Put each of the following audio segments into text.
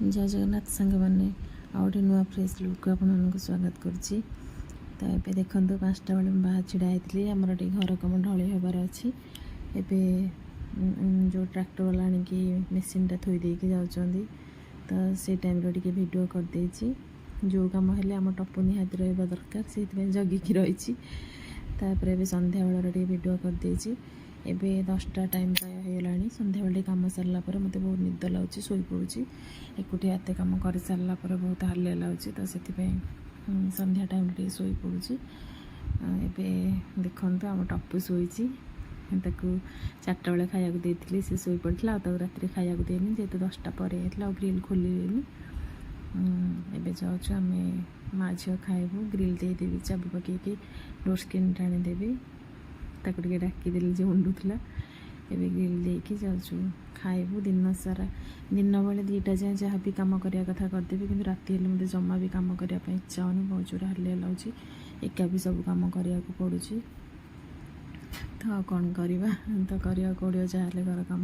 ଜୟ ଜଗନ୍ନାଥ ସାଙ୍ଗମାନେ, ଆଉ ଗୋଟେ ନୂଆ ଫ୍ରେଶ୍ ଲୁକ୍କୁ ଆପଣମାନଙ୍କୁ ସ୍ୱାଗତ କରୁଛି। ତ ଏବେ ଦେଖନ୍ତୁ, 5ଟା ବେଳେ ମୁଁ ବାହାର ଛିଡ଼ା ହେଇଥିଲି। ଆମର ଟିକେ ଘର କାମ ଢଳେଇ ହେବାର ଅଛି। ଏବେ ଯେଉଁ ଟ୍ରାକ୍ଟର ବାଲା ଆଣିକି ମେସିନ୍ଟା ଥୋଇ ଦେଇକି ଯାଉଛନ୍ତି, ତ ସେଇ ଟାଇମ୍ରେ ଟିକେ ଭିଡ଼ିଓ କରିଦେଇଛି। ଯେଉଁ କାମ ହେଲେ ଆମ ଟପୁ ନିହାତି ରହିବା ଦରକାର, ସେଇଥିପାଇଁ ଜଗିକି ରହିଛି। ତାପରେ ଏବେ ସନ୍ଧ୍ୟାବେଳର ଟିକେ ଭିଡ଼ିଓ କରିଦେଇଛି। ଏବେ 10ଟା ଟାଇମ୍ ପ୍ରାୟ ହେଇଗଲାଣି। ସନ୍ଧ୍ୟାବେଳେ ଟିକେ କାମ ସାରିଲା ପରେ ମୋତେ ବହୁତ ନିଦ ଲାଗୁଛି, ଶୋଇପଡ଼ୁଛି। ଏକୁଟିଆ ଏତେ କାମ କରିସାରିଲା ପରେ ବହୁତ ହାଲିଆ ଲାଗୁଛି, ତ ସେଥିପାଇଁ ସନ୍ଧ୍ୟା ଟାଇମ୍ରେ ଟିକେ ଶୋଇପଡ଼ୁଛି। ଏବେ ଦେଖନ୍ତୁ, ଆମ ଟପୁ ଶୋଇଛି। ତାକୁ 4ଟା ବେଳେ ଖାଇବାକୁ ଦେଇଥିଲି, ସେ ଶୋଇପଡ଼ିଥିଲା। ଆଉ ତାକୁ ରାତିରେ ଖାଇବାକୁ ଦେଇନି, ଯେହେତୁ 10ଟା ପରେ ହେଇଥିଲା ଆଉ ଗ୍ରିଲ୍ ଖୋଲିଲିନି। ଏବେ ଯାଉଛୁ ଆମେ ମା ଝିଅ ଖାଇବୁ। ଗ୍ରିଲ୍ ଦେଇଦେବି, ଚାବି ପକେଇକି ଡୋର୍ ସ୍କ୍ରିନ୍ ଟାଣିଦେବି। ତାକୁ ଟିକେ ଡାକିଦେଲି ଯେ ଉଣ୍ଡୁଥିଲା। ଏବେ ଗ୍ରିଲ୍ ଦେଇକି ଯାଉଛୁ ଖାଇବୁ। ଦିନ ସାରା, ଦିନ ବେଳେ 2ଟା ଯାଏଁ ଯାହା ବି କାମ କରିବା କଥା କରିଦେବି, କିନ୍ତୁ ରାତି ହେଲେ ମୋତେ ଜମା ବି କାମ କରିବା ପାଇଁ ଇଚ୍ଛା ହେଉନି। ବହୁତ ଜୋରେ ହାଲିଆ ଲାଗୁଛି, ଏକା ବି ସବୁ କାମ କରିବାକୁ ପଡ଼ୁଛି। ତ ଆଉ କ'ଣ କରିବା, ତ କରିବାକୁ ପଡ଼ିବ ଯାହାହେଲେ ଘର କାମ।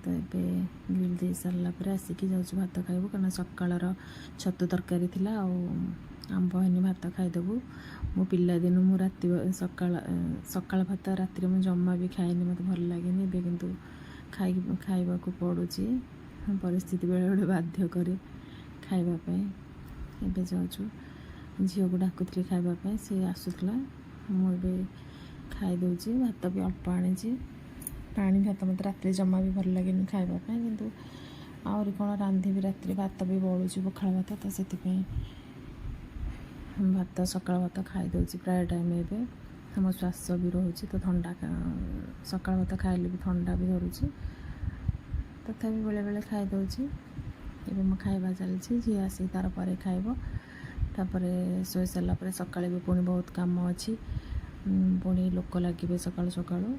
ତ ଏବେ ଗ୍ରିଲ୍ ଦେଇ ସାରିଲା ପରେ ଆସିକି ଯାଉଛୁ ଭାତ ଖାଇବୁ, କାରଣ ସକାଳର ଛତୁ ତରକାରୀ ଥିଲା ଆଉ ଆମ୍ବ ହେନି ଭାତ ଖାଇଦେବୁ। ମୋ ପିଲାଦିନୁ ମୁଁ ରାତି ସକାଳ ସକାଳ ଭାତ ରାତିରେ ମୁଁ ଜମା ବି ଖାଏନି, ମୋତେ ଭଲ ଲାଗେନି। ଏବେ କିନ୍ତୁ ଖାଇବାକୁ ପଡ଼ୁଛି, ପରିସ୍ଥିତି ବେଳେବେଳେ ବାଧ୍ୟ କରେ ଖାଇବା ପାଇଁ। ଏବେ ଯାଉଛୁ, ଝିଅକୁ ଡାକୁଥିଲି ଖାଇବା ପାଇଁ, ସେ ଆସୁଥିଲା। ମୁଁ ଏବେ ଖାଇଦେଉଛି, ଭାତ ବି ଅଳ୍ପ ଆଣିଛି। ପାଣି ଭାତ ମୋତେ ରାତିରେ ଜମା ବି ଭଲ ଲାଗେନି ଖାଇବା ପାଇଁ, କିନ୍ତୁ ଆହୁରି କ'ଣ ରାନ୍ଧିବି ରାତିରେ? ଭାତ ବି ବଳୁଛି, ପଖାଳ ଭାତ, ତ ସେଥିପାଇଁ ଭାତ, ସକାଳ ଭାତ ଖାଇଦେଉଛି ପ୍ରାୟ ଟାଇମ୍। ଏବେ ଆମ ଶ୍ୱାସ ବି ରହୁଛି, ତ ଥଣ୍ଡା, ସକାଳ ଭାତ ଖାଇଲେ ବି ଥଣ୍ଡା ବି ଧରୁଛି। ତଥାପି ବେଳେବେଳେ ଖାଇଦେଉଛି। ଏବେ ମୋ ଖାଇବା ଚାଲିଛି, ଝିଅ ଆସିକି ତାର ପରେ ଖାଇବ। ତାପରେ ଶୋଇ ସାରିଲା ପରେ ସକାଳେ ବି ପୁଣି ବହୁତ କାମ ଅଛି। ପୁଣି ଲୋକ ଲାଗିବେ ସକାଳୁ ସକାଳୁ।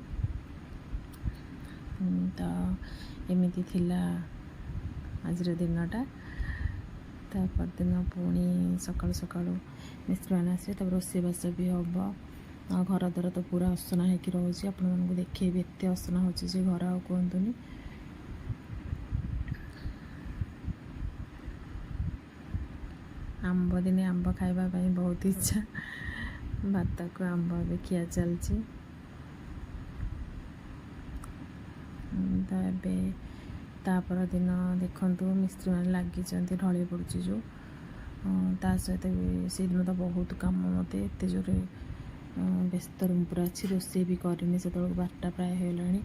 ତ ଏମିତି ଥିଲା ଆଜିର ଦିନଟା। ତା ପରଦିନ ପୁଣି ସକାଳୁ ସକାଳୁ ମିସ୍ତ୍ରୀମାନେ ଆସିବେ, ତାପରେ ରୋଷେଇବାସ ବି ହେବ। ଆଉ ଘର ଦ୍ୱାର ତ ପୁରା ଅସନା ହେଇକି ରହୁଛି, ଆପଣମାନଙ୍କୁ ଦେଖେଇବି। ଏତେ ଅସନା ହେଉଛି ଯେ ଘର, ଆଉ କୁହନ୍ତୁନି। ଆମ୍ବ ଦିନେ ଆମ୍ବ ଖାଇବା ପାଇଁ ବହୁତ ଇଚ୍ଛା। ଭାତକୁ ଆମ୍ବ ଏବେ ଖିଆ ଚାଲିଛି। ତ ଏବେ ତା ପରଦିନ ଦେଖନ୍ତୁ, ମିସ୍ତ୍ରୀମାନେ ଲାଗିଛନ୍ତି, ଢଳେଇ ପଡ଼ୁଛି ଯେଉଁ। ତା ସହିତ ବି ସେଇଦିନ ତ ବହୁତ କାମ। ମୋତେ ଏତେ ଜୋରେ ବ୍ୟସ୍ତରେ ମୁଁ ପୁରା ଅଛି, ରୋଷେଇ ବି କରିନି। ସେତେବେଳକୁ 12ଟା ପ୍ରାୟ ହେଇଗଲାଣି।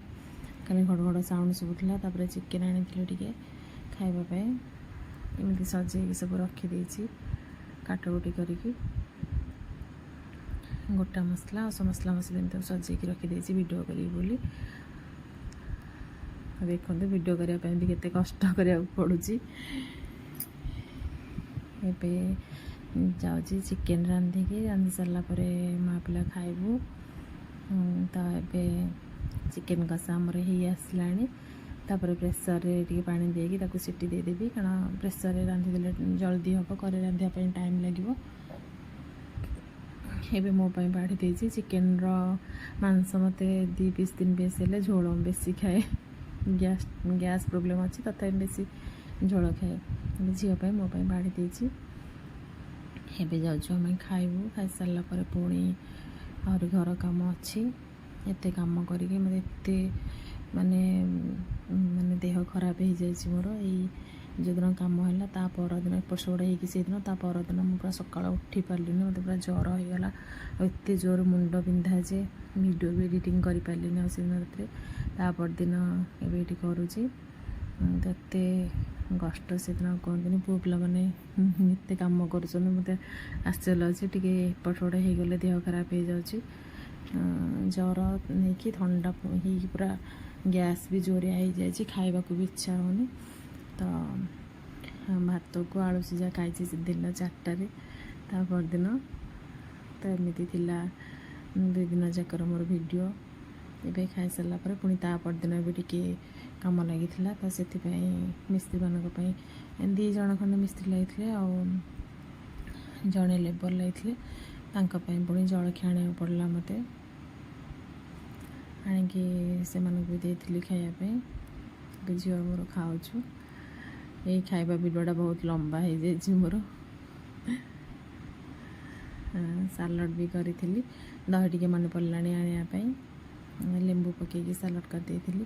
ଖାଲି ଘଡ଼ ଘଡ଼ ସାଉଣ୍ଡ ଶୁଭୁଥିଲା। ତାପରେ ଚିକେନ୍ ଆଣିଥିଲି ଟିକେ ଖାଇବା ପାଇଁ। ଏମିତି ସଜେଇକି ସବୁ ରଖିଦେଇଛି, କାଟକୁଟି କରିକି ଗୋଟା ମସଲା ଆଉ ସବୁ ମସଲା ମସଲି ଏମିତି ସଜେଇକି ରଖିଦେଇଛି ଭିଡ଼ିଓ କରିବି ବୋଲି। ଦେଖନ୍ତୁ, ଭିଡ଼ିଓ କରିବା ପାଇଁ ବି କେତେ କଷ୍ଟ କରିବାକୁ ପଡ଼ୁଛି। ଏବେ ଯାଉଛି ଚିକେନ୍ ରାନ୍ଧିକି, ରାନ୍ଧି ସାରିଲା ପରେ ମା ପିଲା ଖାଇବୁ। ତ ଏବେ ଚିକେନ୍ କଷା ଆମର ହେଇ ଆସିଲାଣି। ତାପରେ ପ୍ରେସରରେ ଟିକେ ପାଣି ଦେଇକି ତାକୁ ସିଟି ଦେଇଦେବି, କାରଣ ପ୍ରେସରରେ ରାନ୍ଧିଦେଲେ ଜଲ୍ଦି ହେବ, କରେଇ ରାନ୍ଧିବା ପାଇଁ ଟାଇମ୍ ଲାଗିବ। ଏବେ ମୋ ପାଇଁ ବାଢ଼ି ଦେଇଛି। ଚିକେନ୍ର ମାଂସ ମୋତେ 2 ପିସ୍ 3 ପିସ୍ ହେଲେ, ଝୋଳ ବେଶୀ ଖାଏ। ଗ୍ୟାସ୍ ଗ୍ୟାସ୍ ପ୍ରୋବ୍ଲେମ୍ ଅଛି, ତଥାପି ବେଶୀ ଝୋଳ ଖାଏ। ଏବେ ଝିଅ ପାଇଁ, ମୋ ପାଇଁ ବାଢ଼ି ଦେଇଛି। ଏବେ ଯାଉଛୁ ଆମେ ଖାଇବୁ। ଖାଇସାରିଲା ପରେ ପୁଣି ଆହୁରି ଘର କାମ ଅଛି। ଏତେ କାମ କରିକି ମୋତେ ଏତେ ମାନେ ମାନେ ଦେହ ଖରାପ ହେଇଯାଇଛି ମୋର। ଏଇ ଯେଉଁଦିନ କାମ ହେଲା, ତା ପରଦିନ ଏପଟ ସେପଟ ହେଇକି ସେଇଦିନ, ତା ପରଦିନ ମୁଁ ପୁରା ସକାଳ ଉଠି ପାରିଲିନି, ମୋତେ ପୁରା ଜ୍ୱର ହେଇଗଲା। ଆଉ ଏତେ ଜୋର ମୁଣ୍ଡ ବିନ୍ଧା ଯେ ଭିଡ଼ିଓ ବି ଏଡ଼ିଟିଂ କରିପାରିଲିନି ଆଉ ସେଦିନ ରାତିରେ। ତା ପରଦିନ ଏବେ ଏଇଠି କରୁଛି। ତ ଏତେ କଷ୍ଟ ସେଦିନ କୁହନ୍ତୁନି। ପୁଅ ପିଲାମାନେ ଏତେ କାମ କରୁଛନ୍ତି, ମୋତେ ଆଶ୍ଚର୍ଯ୍ୟ ଲାଗୁଛି। ଟିକେ ଏପଟ ସେପଟ ହେଇଗଲେ ଦେହ ଖରାପ ହେଇଯାଉଛି। ଜ୍ୱର ନେଇକି ଥଣ୍ଡା ହେଇକି ପୁରା ଗ୍ୟାସ୍ ବି ଜୋରିଆ ହେଇଯାଇଛି, ଖାଇବାକୁ ବି ଇଚ୍ଛା ହେଉନି। ତ ଭାତକୁ ଆଳୁ ସିଝା ଖାଇଛି ଦିନ 4ଟାରେ ତା ପରଦିନ। ତ ଏମିତି ଥିଲା 2 ଦିନ ଯାକର ମୋର ଭିଡ଼ିଓ। ଏବେ ଖାଇସାରିଲା ପରେ ପୁଣି ତା ପରଦିନ ବି ଟିକେ କାମ ଲାଗିଥିଲା। ତ ସେଥିପାଇଁ ମିସ୍ତ୍ରୀମାନଙ୍କ ପାଇଁ, 2 ଜଣ ଖଣ୍ଡେ ମିସ୍ତ୍ରୀ ଲାଗିଥିଲେ ଆଉ ଜଣେ ଲେବର୍ ଲାଗିଥିଲେ, ତାଙ୍କ ପାଇଁ ପୁଣି ଜଳଖିଆ ଆଣିବାକୁ ପଡ଼ିଲା ମୋତେ। ଆଣିକି ସେମାନଙ୍କୁ ବି ଦେଇଥିଲି ଖାଇବା ପାଇଁ। ଏବେ ଝିଅ ମୋର ଖାଉଛୁ। ଏଇ ଖାଇବା ଭିଡ଼ିଓଟା ବହୁତ ଲମ୍ବା ହେଇଯାଇଛି ମୋର। ସାଲାଡ଼ ବି କରିଥିଲି। ଦହି ଟିକେ ମନେ ପଡ଼ିଲାଣି ଆଣିବା ପାଇଁ, ଲେମ୍ବୁ ପକେଇକି ସାଲାଡ଼ କରିଦେଇଥିଲି।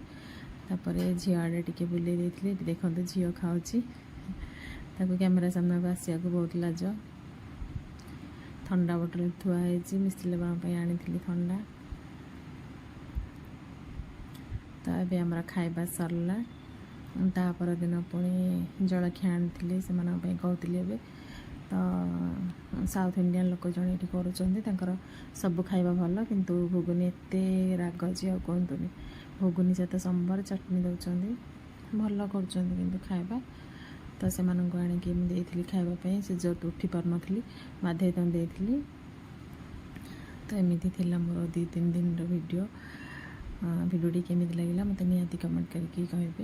ତାପରେ ଝିଅ ଆଡ଼େ ଟିକେ ବୁଲେଇ ଦେଇଥିଲି। ଏଠି ଦେଖନ୍ତୁ, ଝିଅ ଖାଉଛି। ତାକୁ କ୍ୟାମେରା ସାମ୍ନାକୁ ଆସିବାକୁ ବହୁତ ଲାଜ। ଥଣ୍ଡା ବୋଟଲ ଥୁଆ ହେଇଛି, ମିସ୍ତ୍ରୀ ବାବା ପାଇଁ ଆଣିଥିଲି ଥଣ୍ଡା। ତ ଏବେ ଆମର ଖାଇବା ସରିଲା। ତା ପରଦିନ ପୁଣି ଜଳଖିଆ ଆଣିଥିଲି ସେମାନଙ୍କ ପାଇଁ, କହୁଥିଲି ଏବେ। ତ ସାଉଥ୍ ଇଣ୍ଡିଆନ୍ ଲୋକ ଜଣେ ଏଠି କରୁଛନ୍ତି, ତାଙ୍କର ସବୁ ଖାଇବା ଭଲ, କିନ୍ତୁ ଘୁଗୁନି ଏତେ ରାଗ ଯେ ଆଉ କୁହନ୍ତୁନି। ଘୁଗୁନି ସହିତ ସମ୍ବର ଚଟଣି ଦେଉଛନ୍ତି। ଭଲ କରୁଛନ୍ତି କିନ୍ତୁ ଖାଇବା। ତ ସେମାନଙ୍କୁ ଆଣିକି ମୁଁ ଦେଇଥିଲି ଖାଇବା ପାଇଁ। ସେ ଯେହେତୁ ଉଠି ପାରୁନଥିଲି, ବାଧ୍ୟ ହେଇ ତାଙ୍କୁ ଦେଇଥିଲି। ତ ଏମିତି ଥିଲା ମୋର 2-3 ଦିନର ଭିଡ଼ିଓ। ଭିଡ଼ିଓଟି କେମିତି ଲାଗିଲା, ମୋତେ ନିହାତି କମେଣ୍ଟ କରିକି କହିବେ।